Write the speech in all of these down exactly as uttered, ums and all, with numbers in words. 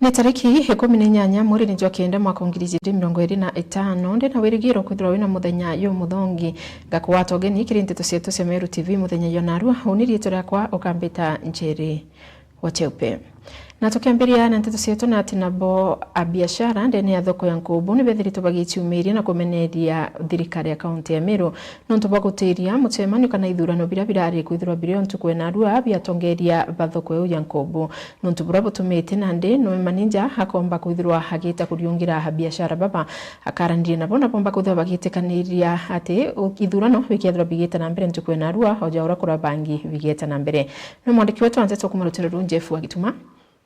Ni tariki ikumi na inyanya mweri ni jwa kenda mwaka wa ngiri ijiri mirongo iri na itano, ndi na wirigiro kwithirwa wina muthenya jumuthongi. Ngakwata ugeni kiri nteto cietu cia Meru T V muthenya jwa narua. Uni riitwa riakwa ukambita Njeri wa Cheupe. Na tukiambiria na nteto cietu, na ati nabo abiashara ndene ya thoko ya Nkubu ni bethiritwe bagiciumiria na kumeneria thirikari ya kaunti ya Meru nontu bwa gutiria mucemanio kana ithurano biria birari kwithirwa birio ntuku ya narua bia atongeria ba thoko iu ya Nkubu. Nontu buria butumite nandi noe maninja akomba kwithirwa agita kuriungira abiashara baba akaranirie nabo, na bomba kwithirwa bagitikaniria ati u-, ithurano bikethirwa bigite na mbere ntuku ya narua, o ja uria kurabangi bigite na mbere. Ni mwandiki wetu wa nteto kuuma rutiro ruu, Jeff wa Gituma,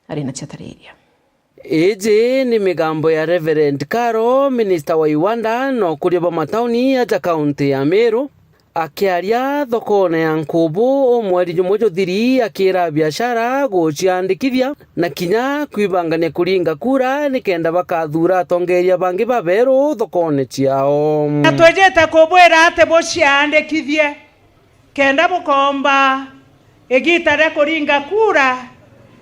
ari na ciatariria. Iji ni migambo ya Reverend Karo, minista wa iwanda na ukuria bwa matauni aja kaunti ya Meru. Akiaria thokone ya Nkubu umweri jumwe juthiri, akiira abiashara guciandikithia na kinya kwibangania kuringa kura nikenda bakathuura atongeria bangi baberu thokone ciao. Na twijite kubwira ati buciandikithie kenda bukomba igiita ria kuringa kura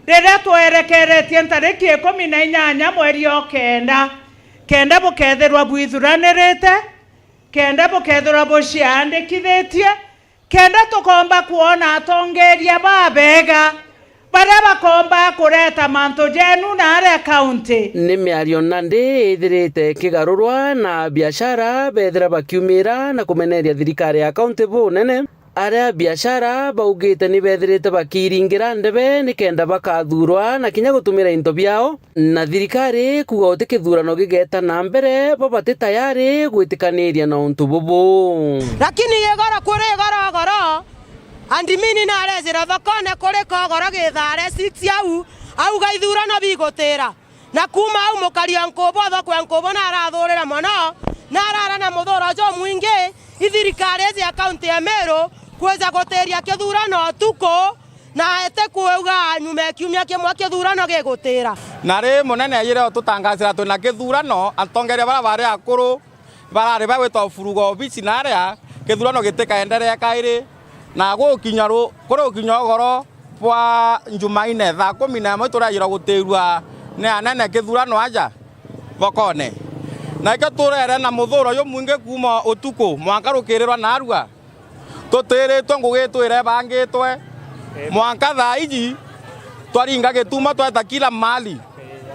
riria twerekeretie ntariki ikumi na inyanya mweri o kenda, kenda bukethirwa bwithuranirite, kenda bukethirwa buciandikithitie, kenda tukomba kwona atongeria babega baria bakomba kureta mantu jenu naaria kaunti. Ni miario nandi ithirite ikigarurwa na biashara bethira bakiumira na kumeneria thirikari ya kaunti bunene. Aria biashara baugite ni bethirite bakiringira ndebe nikenda bakathuurwa na kinya gutumira into biao, na thirikari kuuga guti kithurano gigeta na mbere, bo bati tayari gwitikaniria na untu bubu. Lakini igoro kuri igoro goro, admin narejira thokone kuri kogoro githare six au, auga ithurano bigutira. Na kuuma au mukari wa Nkubu, thoko ya Nkubu narathurira mono, narara na muthuro jumwingi, ithirikari iji ya kaunti ya Meru kwija gutiria kithurano utuku, na iti kuuga nyuma ya kiumia kimwe kithurano gigutira. Na ri munene aijire ututangasira twina kithurano, atongeria baria bari akuru barari bagwita ufuruga obici naria, kithurano gitikaenderea kairi, na gukinya ru-, kuri gukinya ugoro bwa Njumaine thaa kumi na imwe turejirwa gutirua ni anene kithurano aja thokone. Na ikio turere na muthuro jumwingi kuuma utuku mwanka rukirirwa narua, tutiritwe ngugi itwire ibangitwe mwanka thaa iji twaringa gituma tweta kila mali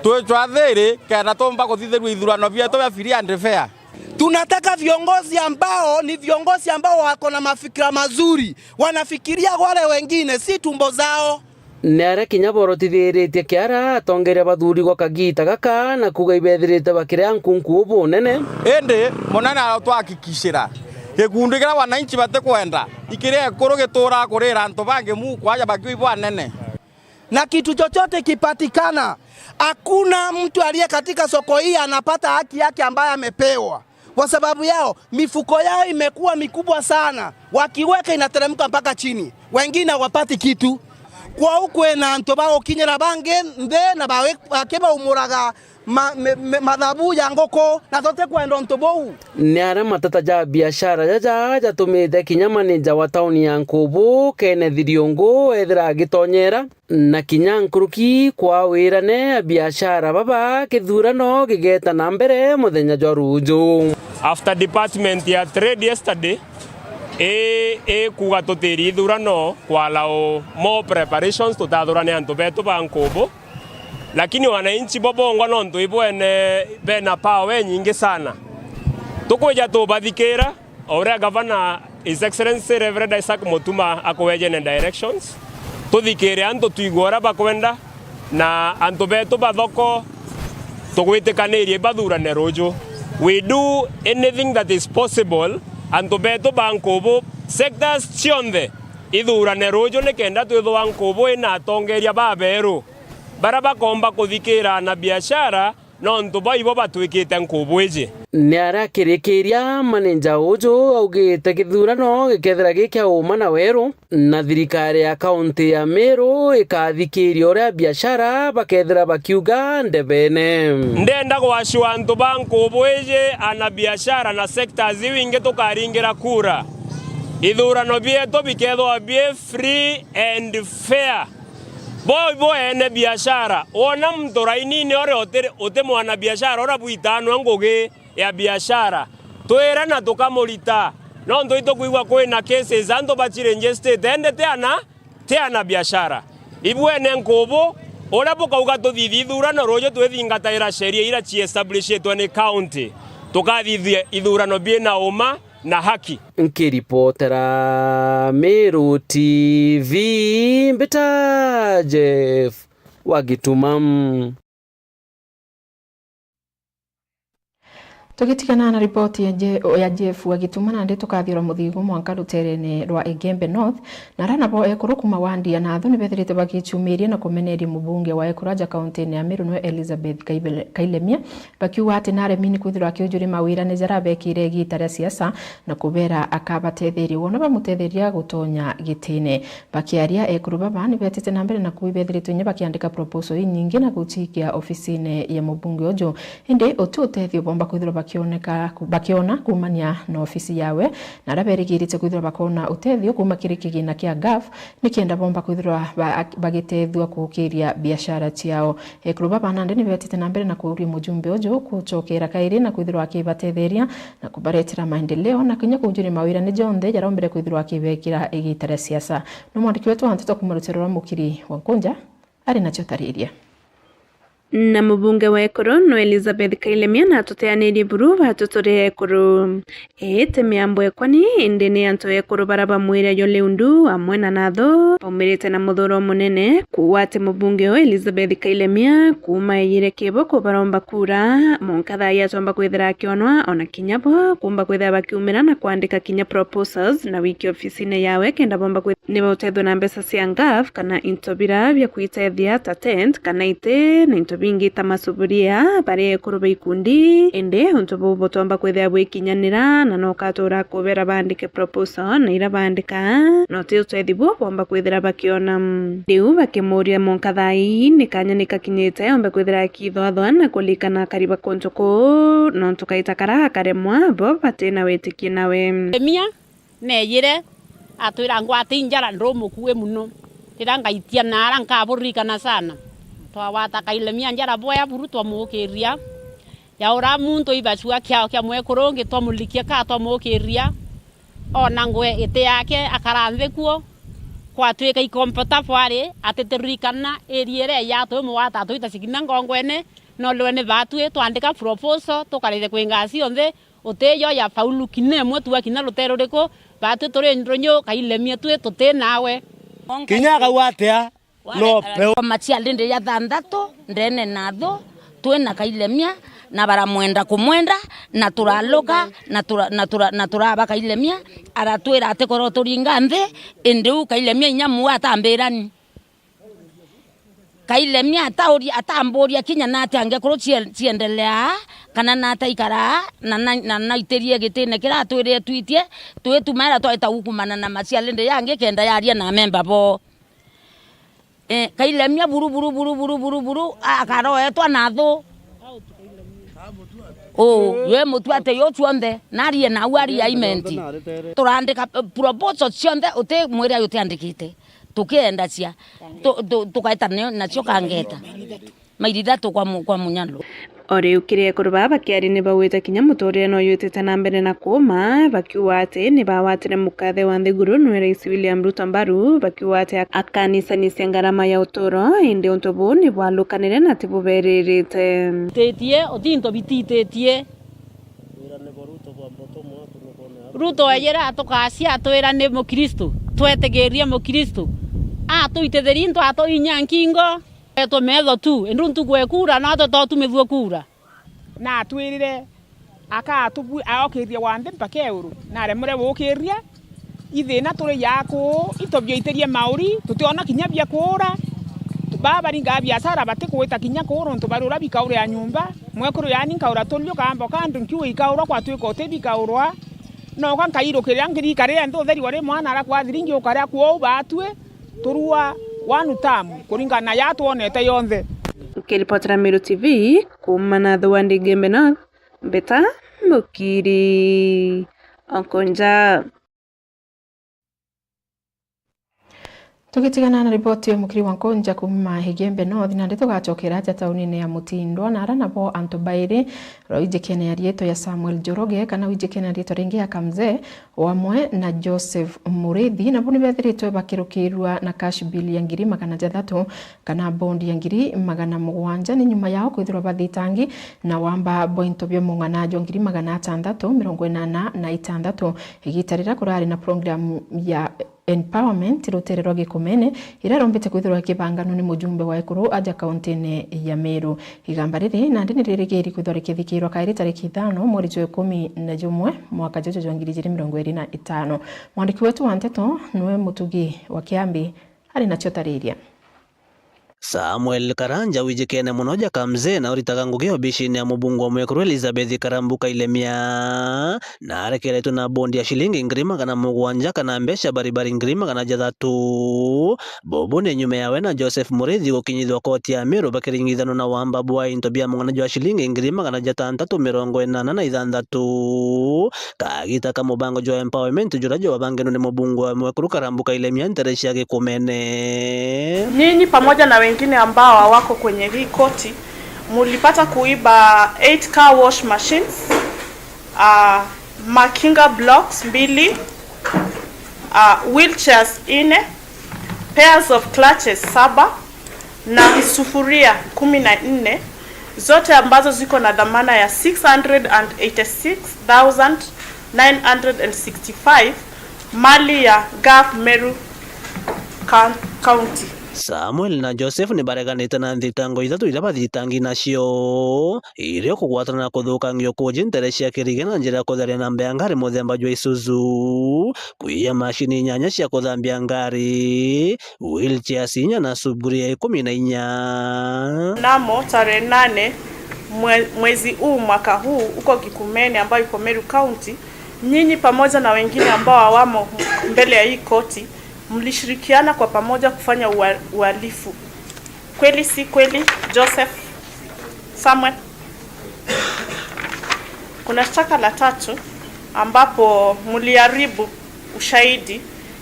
twicwa thiri kenda tumba kuthithirua ithurano bietu bia free and fair. Tunataka viongozi ambao ni viongozi ambao wako na mafikira mazuri, wanafikiria wale wengine, si tumbo zao. Ni aria kinya borotithiritie kiara atongeria bathurigwa kagiita gaka na kuuga ibethirite bakiria nkunku ubunene. Indi munene arotwahakikishira gikundi kiria wananchi batikwenda ikiria ekuru gituraa kurira antu bangi muku aja bakiu ibo anene. Na kitu chochote kipatikana, hakuna mtu aliye katika soko hii anapata haki yake ambaye amepewa. Kwa sababu yao, mifuko yao imekuwa mikubwa sana. Wakiweka inateremka mpaka chini. Wengine hawapati kitu. Kwou kwina antu bagukinyira bangi nthi na bawi-, bakibaumuraga ma-, me-, me-, mathabu ja nguku, na tutikwenda untu buu. Ni aria mateta ja biashara jaja jatumite kinya maneja wa tauni ya Nkubu, Kenneth Riungu, ethira agitonyera, na kinya nkuruki kwa wirane abiashara baba, kithurano gigeta na mbere muthenya jwa ruuju. After department ya trade yesterday, i, i kuuga tutiri ithurano kwa allow more preparations, tutathurane antu betu ba Nkubu. Lakini wananchi bo bongwa nontu ibwene bena power inyingi sana. Tukwija tubathikira, o uria Governor His Excellency Reverend Isaac Mutuma akuwejene directions, tuthikire antu twigwe uria bakwenda, na antu betu ba thoko tugwitikanirie bathurane ruuju. We do anything that is possible, antu betu ba Nkubu, sectors cionthe, ithurane ruuju nikenda twithwa Nkubu ina atongeria baberu baria bakomba kuthikira ana biashara, nontu bo ibo batwikite Nkubu iji. Ni aria akirikiria, maneja uju augite githurano gikethira gi kia uma na weru, na thirikari ya kaunti ya Meru ikathikiria uria biashara bakethira bakiuga ndebene. Ndenda gwacua antu ba Nkubu iji, ana biashara na sectors iu ingi tukaringira kura. Ithurano bietu bikethwa bi free and fair. Bo, bo ene biashara, wona muntu rainine uria uti, uti mwana biashara uria bwitanwa ngugi ya biashara, twira na tukamurita, nontu itukwigua kwina cases antu bachiregistered, ende ti ana, ti ana biashara. Ibwene nkubu, uria bukauga tuthithie ithurano ruuju twithingataira sheria iria ciestablishitwe ni county, tukathithia ithurano biina uma na haki. Nkiripotera Meru T V, mbita Jeff wa Gituma. Tugitigana na ripoti ya Je-, ya Jeff wa Gituma, nandi tukathirwa muthigu mwanka ruterene rwa Igembe North, na ara nabo ekuru kuma wandi ya Nathu nibethirite bagichumiria na kumeneria mubunge wa ekuru aja kauntine ya Meru, nwe Elizabeth Kaibele-, Kailemia, bakiuga ati naremi ni kwithirwa akiujuria mawira ni jaria abekire igita ria siasa, na kubera akabatetheria wona bamutetheria gutonya gitine. Bakiaria, ekuru baba ni betite na mbere na kuuga ibethiritwe inya bakiandika proposal inyingi na guchikia ofisine ya mubunge uju, indi uti utethio bomba kwithirwa bakioneka, bakiona kuumania na ofisi yawe, na aria berigirite kwithirwa bakona utethio kuuma kiri kigina kia gov, nikenda bomba kwithirwa ba-, bagitethua kuukiria biashara ciao. Ekuru baba nandi ni betite na mbere na kuuria mujumbe uju kucokera kairi na kwithirwa akibatetheria na kubaretera maendeleo na kinya kuujuria mawira ni jonthe jaria ombire kwithirwa akibekira igita ria siasa. Ni mwandiki wetu wa nteto kuuma ruteere rwa Mukiri wa Nkunja ari nacio tariria. Na mubunge wa ekuru nwe Elizabeth Kailemia na atuteanirie buru batuturia ekuru. Ii ti miambo ekwani, indi ni antu ekuru bara ba mwiri jo Liundu amwe na Nathu baumirite na muthuro munene kuuga ati mubunge uyu Elizabeth Kailemia kuuma eyire kibo kubaromba kura, mwanka thaa ii atomba kwithira akionwa, ona kinya bo kuumba kwithira bakiumira na kwandika kinya proposals na wiki ofisine yawe kenda bomba kwithira ni bautethua na mbeca cia gov kana into bira bia kwitethia ta tent kana iti na into bingi ta masuburia bari ekuru ba ikundi. Indi untu buu butomba kwithira bwikinyanira na no ukatura kubera baandike proposal na ira baandika no ti utethi buu bomba kwithira bakiona. Riu bakimuria mwanka thaa ii ni kanya ni kakinyite ombe kwithira akithoathwa na kulikana akari ba kuntu kuu nontu kaita kara akaremwa bo batina witikio nawe. Emia. Neeyire, atwira, "Ngwati njara, ndi umukui muno. Riria ngaitia naara, nkaburirikana sana." Twagwata Kailemia njara bwea buru, twamuukiria. Yaura muntu ibacua kiao kia mwekuru ungi, twamulikia kaa, twamuukiria. Ona ngwe iti yake, akara nthi kuo. Kwatwika ikompo ta bwari, atituririkana area iria yatwi mugwata, atwita cikinya ngongwene, no lwe ni batwi, twandika proposal, tukarite kwi ngasi yonthe, utiyo ya faulu kinya imwe, tua kinya rutere ruriku, batwi turi ndunyu, Kailemia twi tuti nawe. Kinya akauga atia, no peu. Maciari ndi ya thanthatu, ndene Nathu, twina Kailemia, na baramwenda kumwenda, na turaluka, na tura-, na tura-, na turaba Kailemia, aratwira ati korwo turinga nthi, indi u Kailemia inya muu atambirani. Kailemia atauria, atamburia kinya nati angekuru cie-, ciendelea, kana nati aikara, na na, na naitirie gitine kiria atwirire twitie, twitumaira twaita gukumana na macialinde yangi kenda yaria na memba bo. Eh, Kailemia buru, buru, buru, buru, buru, buru, akaroetwa na thu. Uu, ywe mutu ati yu cuonthe, narie nau aria imenti. Turaandika, eh, proposal cionthe, uti mwiri ayu utiandikite. Tukiendacia. Tu-, tu-, tukaeta nacio kangeta. Mairi ithatu kwa mu-, kwa munyalo. O riu kiri ekuru baa bakiaria ni baugite kinya muturire no yutite na mbere na kuuma, bakiuga ati ni bawatire mukathe wa nthiguru nwe Rais William Ruto mbaru, bakiuga ati ak-, akanisanicia ngarama ya uturo, indi untu buu ni bwalukanire na ti buberirite. Titie, uti into bitititie. Ruto ejera atukacia atwira ni Mukristo, twetigirie Mukristo. Atuitithirie into atuinya nkingo. Etwe metho tu, indi ntuku ekura, natwe totumithua kura. Na atwirire, akatubui-, aokirie wa nthi mpaka euru. Na aremire gukiria, ithina turi ya kuu, itobioitirie mauri, tutiona kinya bia kuura. Baa baringaa biashara batigwita kinya kuura untu bari uria bikaurira nyumba. Mwekuru yani nkaura turio kamba kandu nkiuga ikaurwa kwatwika uti bikaurwa. Noka nkairukirira ngirikarire nthi utheri wari mwana ara kwathiri ngiukaria kwou batwi. Turua one term, kuringana na ya twonete yonthe. Nkiripotera Meru T V, kuuma Nathu wa Ndigembe North, mbita Mukiri Okonja. Tugitigana na riboti ya mukiri wa Nkonja kuuma Igembe North, nandi tugacokera aja taunine ya Mutindwa, na ara nabo antu bairi, uria wijikene ya riitwa ya Samuel Njoroge, kana wijikene ya riitwa ringi ya Kamzee, o amwe na Joseph Murithi, nabo ni bethiritwe bakirukirua na cash bill ya ngiri magana jathatu kana bondi ya ngiri magana mugwanja, ni nyuma yao kwithirwa bathitangi na wamba bwa into bia mung'ana jwa ngiri magana atandatu mirongo inana na itandatu, igita riria kurari na program ya empowerment rutere rwa Gikomene, iria rombete kwithirwa ikibanganu ni mujumbe wa ekuru aja kauntine ya Meru. Igamba riri nandi ni ririgiri kwithirwa rikithikirwa kairi tariki ithano mweri jwa ikumi na jumwe mwaka juju jwa ngiri ijiri mirongo iri na itano. Mwandiki wetu wa nteto niwe Mutugi wa Kiambi ari nacio tariria. Samuel Karanja wijikene mono ja Kamzee na uritaga ngugi obishine ya mubunge wa mwekuru Elizabeth Karambu Kailemia, na arekeretwe na bondi ya shilingi ngiri magana mugwanja kana mbeca baribari ngiri magana jathatu. Bobo ni nyuma yawe na Joseph Murithi gukinyithwa koti ya Meru bakiringithanwa na wamba bwa into bia mung'ana jwa shilingi ngiri magana jatantatu mirongo inana na ithanthatu. Kagita ka mubango jwa empowerment jura jwabangenwe ni mubunge wa mwekuru Karambu Kailemia ntere cia Gikomene. Nyinyi pamoja na wengine ambao hawako kwenye hii koti, mulipata kuiba eight car wash machines, uh, makinga blocks mbili, uh, wheelchairs nne, pairs of clutches saba na sufuria kumi na nne, zote ambazo ziko na dhamana ya six hundred and eighty-six thousand nine hundred and sixty-five, mali ya Gov Meru Coun-, County. Samuel na Joseph ni bareganite na nthitango ithatu iria bathitangi nacio, irio kugwatana na kuthukangia ukuji ntere cia kirige na njira ya kutheria na mbea ngari muthemba jwa Isuzu, kwiya mashini inyanya cia kuthambia ngari, wheelchairs inya na sufuria ikumi na inya. Mnamo tarehe nane mwe-, mwezi huu, mwaka huu, huko Gikomene ambayo iko Meru County, nyinyi pamoja na wengine ambao hawamo mbele ya hii koti, mlishirikiana kwa pamoja kufanya ua-, uhalifu. Kweli si kweli, Joseph? Samuel? Kuna shtaka la tatu ambapo mliharibu ushahidi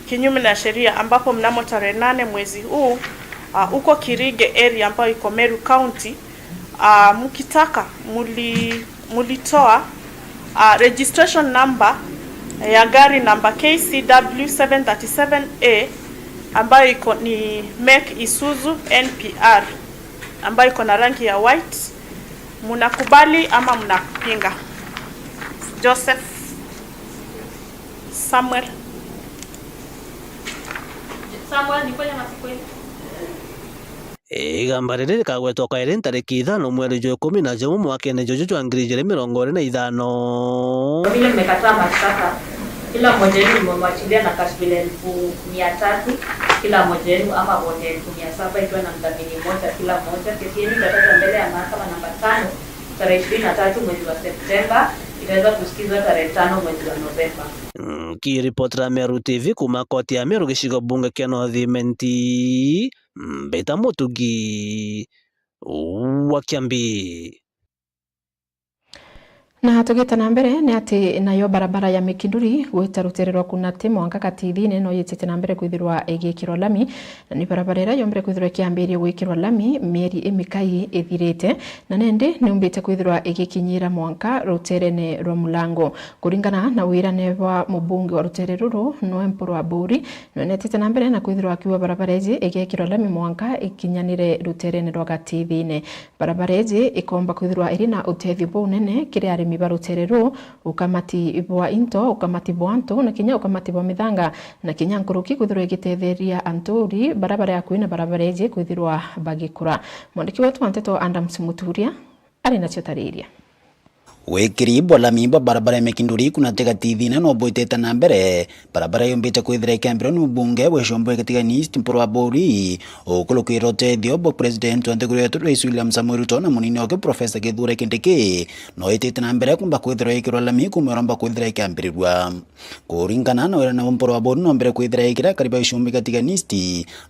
kinyume na sheria, ambapo mnamo tarehe nane mwezi huu, ah, huko Kirige area ambayo iko Meru County, ah, mkitaka muli-, mulitoa, ah, registration number ya gari namba K C W seven thirty-seven A ambayo iko ni make Isuzu N P R ambayo iko na rangi ya white. Mnakubali ama mnapinga? Joseph, Samuel. Samuel, ni kweli ama si kweli? Igamba riri rikagwetwa kairi ntariki ithano mweri jwa ikumi na jumwe mwakene juju jwa ngiri ijiri mirongo iri na ithano. Kwa vile mmekataa mashtaka, kila mmoja wenu nimemwachilia na cash bail elfu mia tatu kila mmoja wenu, ama bondi elfu mia saba ikiwa na mdhamini mmoja kila mmoja. Kesi yenu itatazwa mbele ya mahakama namba tano tarehe ishirini na tatu mwezi wa Septemba, itaweza kusikizwa tarehe tano mwezi wa Novemba. Nkiripotera Meru T V kuma koti ya Meru gicigo bunge kia North Imenti, mbita Mutugi wa Kiambi. Na tugite na mbere, ni ati nayo barabara ya Mikinduri gwita rutere rwa Kunati mwanka Katithine no yitite na mbere kwithirwa igikirwa lami, na ni barabara iria yombire kwithirwa ikiambiria gwikirwa lami mieri imikai ithirite, na nindi niumbite kwithirwa igikinyira mwanka ruterene rwa Mulango. Kuringana na wirane bwa mubunge wa rutere ruru, Noe Mpuru Aburi, nwenetite na mbere na kwithirwa akiuga barabara iji igekirwa lami mwanka ikinyanire ruterene rwa Gatithine. Barabara iji ikomba kwithirwa iri na utethio bunene kiri arimi ba rutere ruu, ukamati bwa into, ukamati bwa antu, na kinya ukamati bwa mithanga, na kinya nkuruki kwithirwa igitetheria anturi baria bari akui na barabara iji kwithirwa bagikura. Mwandiki wetu wa nteto Adams Muturia ari nacio tariria. Wikiri bwa lami bwa barabara ya Mikinduri Kunati Gatithine no bwitite na mbere. Barabara yumbite kwithira ikiambirwa ni mubunge wa Ichombo Gatigaine East Mpuru Aburi, ukurukira utethio bwa President wa nthiguru yetu Rais William Samoei Ruto na munini wake Professor Kithure Kindiki, no itite na mbere kumba kwithirwa ikirwa lami kuma iromba kwithira ikiambirirwa. Kuringana na wirane bwa Mpuru Aburi, no mbere kwithira ikira kariba Ichombo Gatigaine East,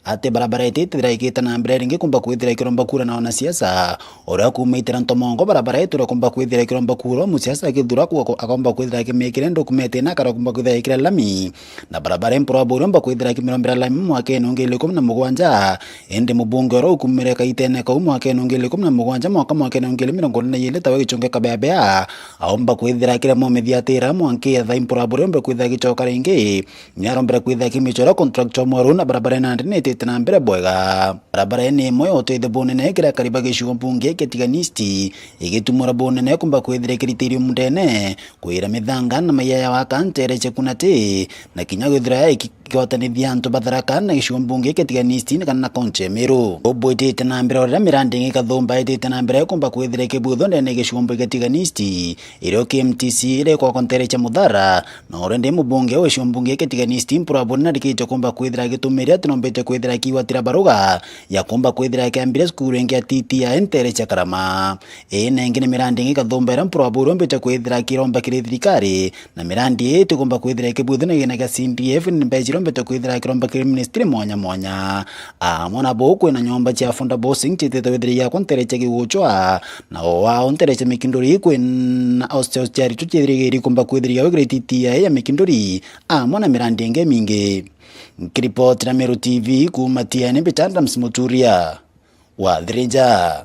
ati barabara ititithira ikita na mbere ringi kumba kwithira ikiromba kura na wanasiasa, uria kumaitira ntomongo barabara itwire kumba kwithira ikiromba kura o musiasa akithura ku-, akomba kwithira akimiikira ndukumete na akakomba kwithira ikira lami. Na barabara impuraburi omba kwithira akimirombera lami mwakene wa ngiri igiri na ikumi na mugwanja, indi mubunge uria ukumire kaitene kau mwakene wa ngiri igiri na ikumi na mugwanja mwaka mwakene wa ngiri igiri mirongo iri na iiri tawe Gichunge Kabeabea, aomba kwithira akiremwa mithiatira mwanki etha impuraburi ombe kwithira agicoka ringi. Niarombere kwithira akimichora contractor mweru na barabara nandi nitite na mbere bwega. Barabara ni imwe ya utethio bunene kiri akari ba gicigo mbunge kia Tigania East, igitumura bunene kumba kwithira ikiritiriu mundene, kwira mithanga na maiya ya waka ntere cia kunati, na kinya gwithira iki-, ikigwatanithia antu ba Tharaka na gicigo mbunge kia Tigania East kana na kaunti ya Meru. Ubwitite na mbere uria mirandi ingi kathumba itite na mbere kumba kwithira ikibuthwa ndene ya gicigo mbunge kia Tigania East, irio K M T C iria ikwakwa ntere cia Muthara, na uria ndi mubunge wa gicigo mbunge kia Tigania East, Mpuraburi narikite kumba kwithira agitumiria ati nombite kwithira akiwatira baruga ya kumba kwithira akiambire cukuru ingi ya T T I ntere cia Karama. Ii na ingi ni mirandi ingi kathumba iria Mpuraburi ombite kwithira akiromba kiri thirikari, na mirandi ii itikumba kwithira ikibuthwa na gina kia C D F ni mbeca irombite kwithira akiromba kiri ministry mwanya mwanya. Amwe nabo kwina nyomba cia affordable housing ciitite withiriria kwa ntere cia Kiguchwa, na o wao ntere cia Mikinduri kwina hostel cia aritwa ciithiriria ikumba kwithiriria wigire T T I ya Mikinduri, amwe na mirandi ingi mingi. Nkiripotira Meru T V kuuma Tiaene, mbita Adams Muturia wa Thirinja.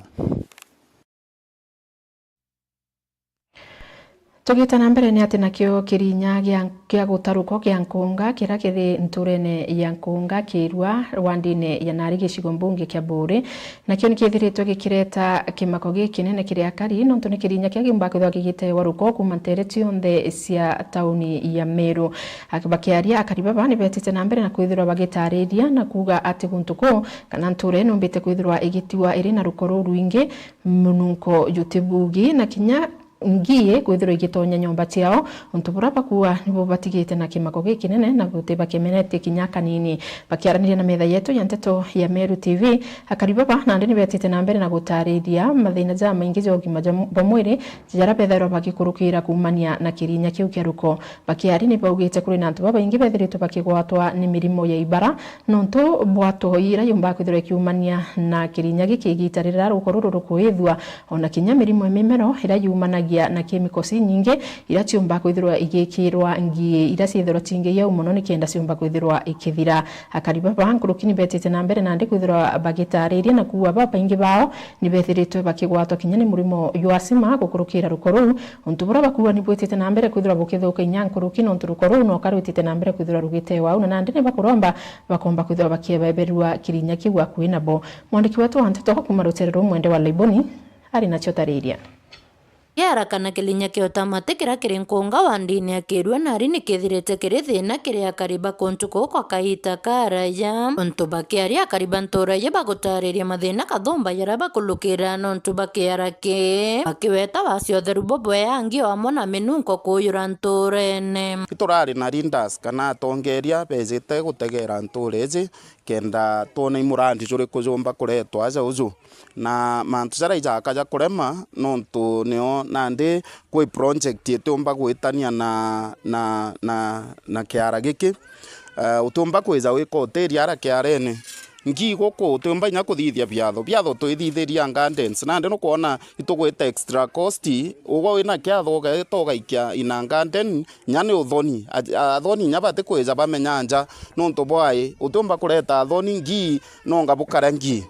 Tugite na mbere ni ati nakio kirinya gia, gia gutaruko kia Nkunga kiria kiri nturene ya Nkunga Kirua wandine ya nari gicigo mbunge kia Buuri, nakio ni kithiritwe gikireta kimako gikinene kiri akari, nontu ni kirinya kiria giumba kwithirwa gigitewa ruko kuuma ntere cionthe cia tauni ya Meru. Ak-, bakiaria akari baba ni betite na mbere na kwithirwa bagitariria na kuuga ati guntu kuu kana ntura ino imbite kwithirwa igitiwa iri na ruko rurwingi, mununko jutibugi na kinya ngii kwithirwa igitonya nyomba ciao, untu buria bakuuga nibo batigite na kimako gikinene na guti bakimenetie kinya kanini. Bakiaraniria na metha yetu ya nteto ya Meru T V, akari baba nandi ni betite na mbere na gutariria mathina jamaingi ja ugima ja m-, bwa mwiri jaria bethairwa bagikurukira kuumania na kirinya kiu kia ruko. Bakiaria ni baugite kuri na antu babaingi bethiritwe bakigwatwa ni mirimo ya ibara, nontu bwa toi iria yumbaga kwithirwa ikiumania na kirinya giki igita riria ruko ruru rukuithua, ona kinya mirimo ya mimero iria yumanagia na chemicals inyingi iria ciumbaga kwithirwa igikirwa ngii iria ciithirwa cingi iau mono nikenda ciumba kwithirwa ikithira. Akari baba nkuruki ni betite na mbere nandi kwithirwa bagitariria na kuuga babaingi bao ni bethiritwe bakigwatwa kinya ni murimo jwa asima gukurukira ruko ruu, untu buria bakuuga ni bwitite na mbere kwithirwa bukithuka inya nkuruki, nontu ruko ruu no karwitite na mbere kwithirwa rugitewa au, na nandi ni bakuromba bakomba kwithirwa bakiebeberua kirinya kiu akui nabo. Mwandiki wetu wa nteto kuuma rutere ruu mwende wa Laiboni ari nacio tariria. Kiarakana kirinya kia utamati kiria kiri Nkunga wandini ya Kirua nari ni kithirite kiri thina kiri akari ba kuntu kuu kwa kaita karaya. Untu bakiaria akari ba ntura iji bagutariria mathina kathumba jaria bakurukira nontu bwa kiara kii, bakiweta wasi utheru bubwea, ngio amwe na minunko kuuyura nturene. Iturari na leaders kana atongeria bejite gutegera ntura iji kenda twone i murandi juriku jumba kuretwa aja uju. Na mantu jaria ijaka ja kurema, nontu nio nandi kwi project itiumba gwitania na, na, na, na kiara giki. Eh, utiumba kwija wika utiri ara kiarene. Ngii guku utiumba inya kuthithia biatho. Biatho twithithiria gardens. Nandi nukwona itugwita extra cost. Ugwe wina kiatho ugeeta ugaikia ina garden, inya ni uthoni. A-, athoni inya batikwija bamenya nja nontu bwai. Utiumba kureta athoni ngii, nonga bukare ngii.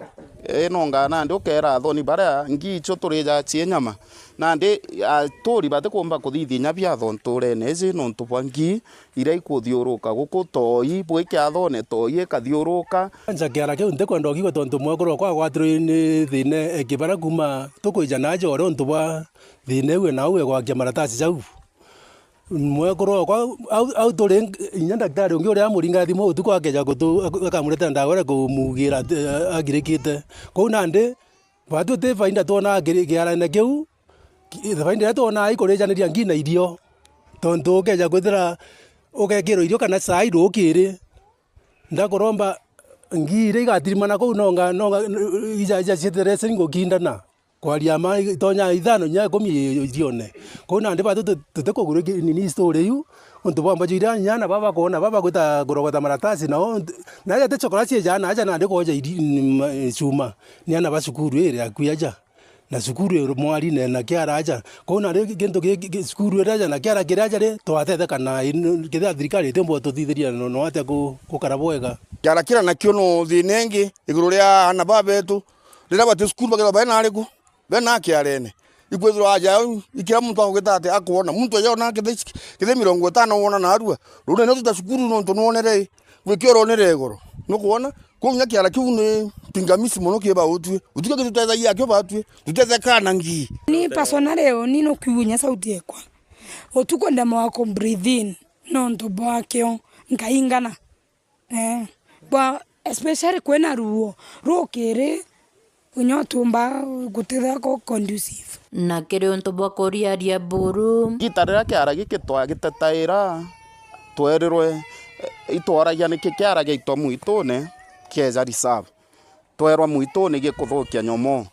Ii, nonga nandi ukeera athoni baria ngii icio turija cie nyama. Nandi aturi batikumba kuthithia inya biatho nturene iji nontu bwa ngii iria ikuthiuruka guku toi bwi kiathone toi ikathiuruka. Anja kiara kiu ntikwenda ukigwe tontu mwekuru okwa agwatirwe ni thina e kibara kuuma tukwija na aja uria untu bwa thina iu e nau e gwakia maratasi jau. Mwekuru okwa, au, au turi, inya ndaktari ungi uria amuringa thimu utuku akeja kutu-, ak-, akamuretera ndawa iria kumugira ati, a-, agirikite. Kwou nandi, batwi ti faida twonaa kiri-, kiarene kiu, ki-, faida iria twonaa ikurijaniria ngii na irio. Tontu ukeja kwithira ugekirwa irio kana cai rukiri, ndakuromba ngii iria igatirimana kuu nonga, nonga, ija, ija cieterese ngukindana. Kwaria mma, itonya ithano inya ikumi i-, irione. Kwou nandi batu tu-, tutikugurwa ki-, nini story iu, untu bwa mbaju iria inya na baba bakwona, baba bagwita kurogota maratasi nao, ntu-, na aja ti chokora ciejaa, na aja nandi kwoja iri-, n-, ma-, cuma. Ni ana ba cukuru iri akui aja. Na cukuru iri mwari na, na kiara aja. Kwou nari gintu ki, ki, cukuru iri aja na kiara kiri aja ri, twatetheka na in-, kethira thirikari itiumba gututhithiria no, no atia ku-, gukara bwega. Kiara kiria nakio no thina ingi iguru ria aana baa betu, riria bati cukuru bakethirwa bai nariku, be na kiarene. Ikwithirwa aja au, i kira muntu agugita ati akwona. Muntu aja ona kithi, kithi mirongo itano wona narua. Riu nene tuta cukuru nontu nwonere, gwikio ronere igoro. Nukwona? Kwou kinya kiara kiu ni pingamizi mono ki bautwi. Gutikio gitutethagia akio batwi. Tutethekaa na ngii. Ni personally, ni nukiugu nya sauti ekwa. Utuku ndemawa ku breathe in, nontu bwakio nkaingana. Eh, bwa, especially kwina ruo rukiri, unya utumba gutithira ku conducive. Na kiri untu bwa kuriaria buru. Gita riria kiara giki twagitetaira, twerirwe, eh, itwaragia niki kiara giaitwa mwitune, kieja reserve. Twerwa mwitune gikuthukia nyomoo.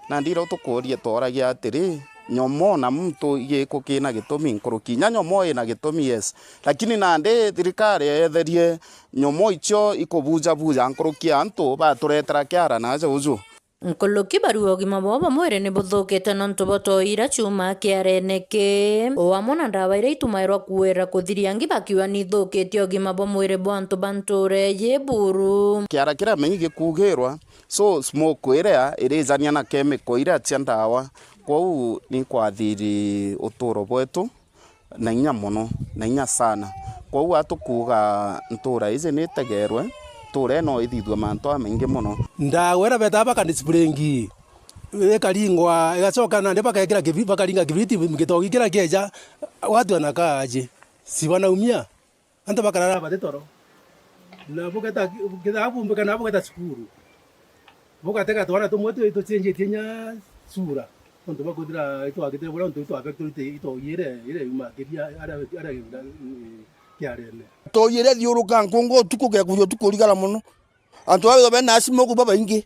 Nandi riu tukuuria tworagia atiri, nyomoo na muntu igiku kina gitumi nkuruki? Inya nyomoo ina gitumi, yes. Lakini nandi thirikari yeetherie nyomoo icio ikubujabuja nkuruki ya antu baturetera kiara na aja uju. Nkuruki barua ugima bwao bwa mwiri ni buthukite nontu bwa toi iria ciumaa kiarene ki, o amwe na ndawa iria itumairwa kuira kuthiria ngi bakiuga ni ithukitie ugima bwa mwiri bwa antu ba ntuura iji buru. Kiara kiria menyi gikugirwa, so, smoke iria irijania na chemical iria cia ndawa. Kwou ni nkwathiri uturo bwetu na inya mono, na inya sana. Kwou atukuuga ntuura iji ni itegerwe, ntuura ino ithithue mantu jamaingi mono. Ndawa iria betaa bakanispringi, ikaringwa, igacoka nandi bakekira kibi-, bakaringa kibiriti, gitogi kiria kieja, watu wanakaa aje? Si wanaumia? Antu bakarara bati toro. Na bugeta, kethira bumbika na bugeta cukuru. Bugatega twana tumwe twi tucenjetie nya sura. Nontu bwa kwithira itwagitire buria nontu itwa factory ite, itoyire, ire yuma kiria, aria, aria kiunda, mm, kiarene. Toyire thiuruka nkunga utuku gekuria utuku urigara mono. Antu baa bena asima uku babaingi.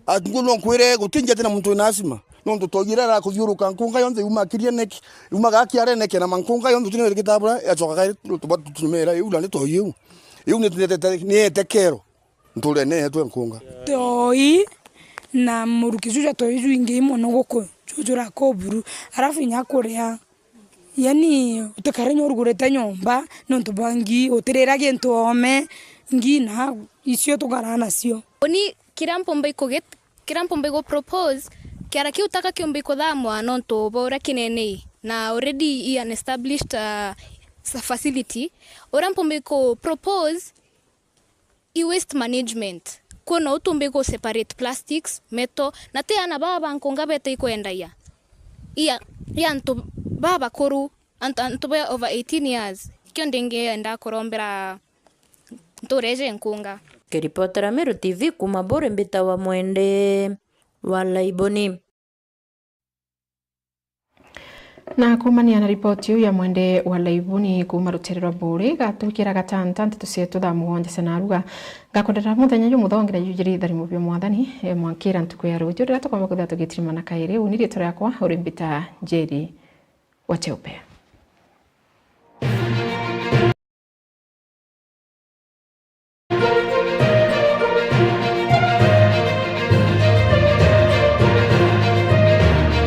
Antu no nkwire guti njete na muntu wina asima. Nontu toyire ara kuthiuruka nkunga yonthe yuma kiria neki, yuma ga kiarene kena mankunga yonthe tune rikita bura, yacoka kai tuba tutumira iu na ni toyi iu. Iu ni tunetete, ni ete kero. Nturene yetu nkunga. Toi na muruki juju jwa toi juingi mono guku jujura kuburu. Arafu inya kuria. Yani, utikare inya urugurite nyomba, nontu bwa ngi, utirira gintu oome, ngi na icio tukaraa nacio. Uni kiria mpumba ikugit-, kiria mpumba igu propose, kiara kiu taka kiumba ikuthamwa nontu bwa uria kinene i, na already i an established, uh, s-, facility. Uria mpumba iku propose, i waste management. Kwina utumbi gu separate plastics, metal, na ti aana baa ba nkunga bete ikwendagia. Ia, ia antu baa bakuru, antu, antu ba over eighteen years. Ikio ndingienda kurombera ntuura iji nkunga. Kiripotera Meru T V kuuma Buri, mbitawa Mwende wa Laiboni. Na kuumania na ripoti iu ya Mwende wa Laibuni kuuma rutere rwa Buri, gaturukira gatanta nteto cietu thaa mugwanja cia naruga. Ngakwendera muthenya jumuthongi na jujiri tharimo bia Mwathani, e, mwankira ntuku ya ruju, riria tukomba kwithira tugitirimana kairi. Uni riitwa riakwa uri mbita Njeri wa Cheupe.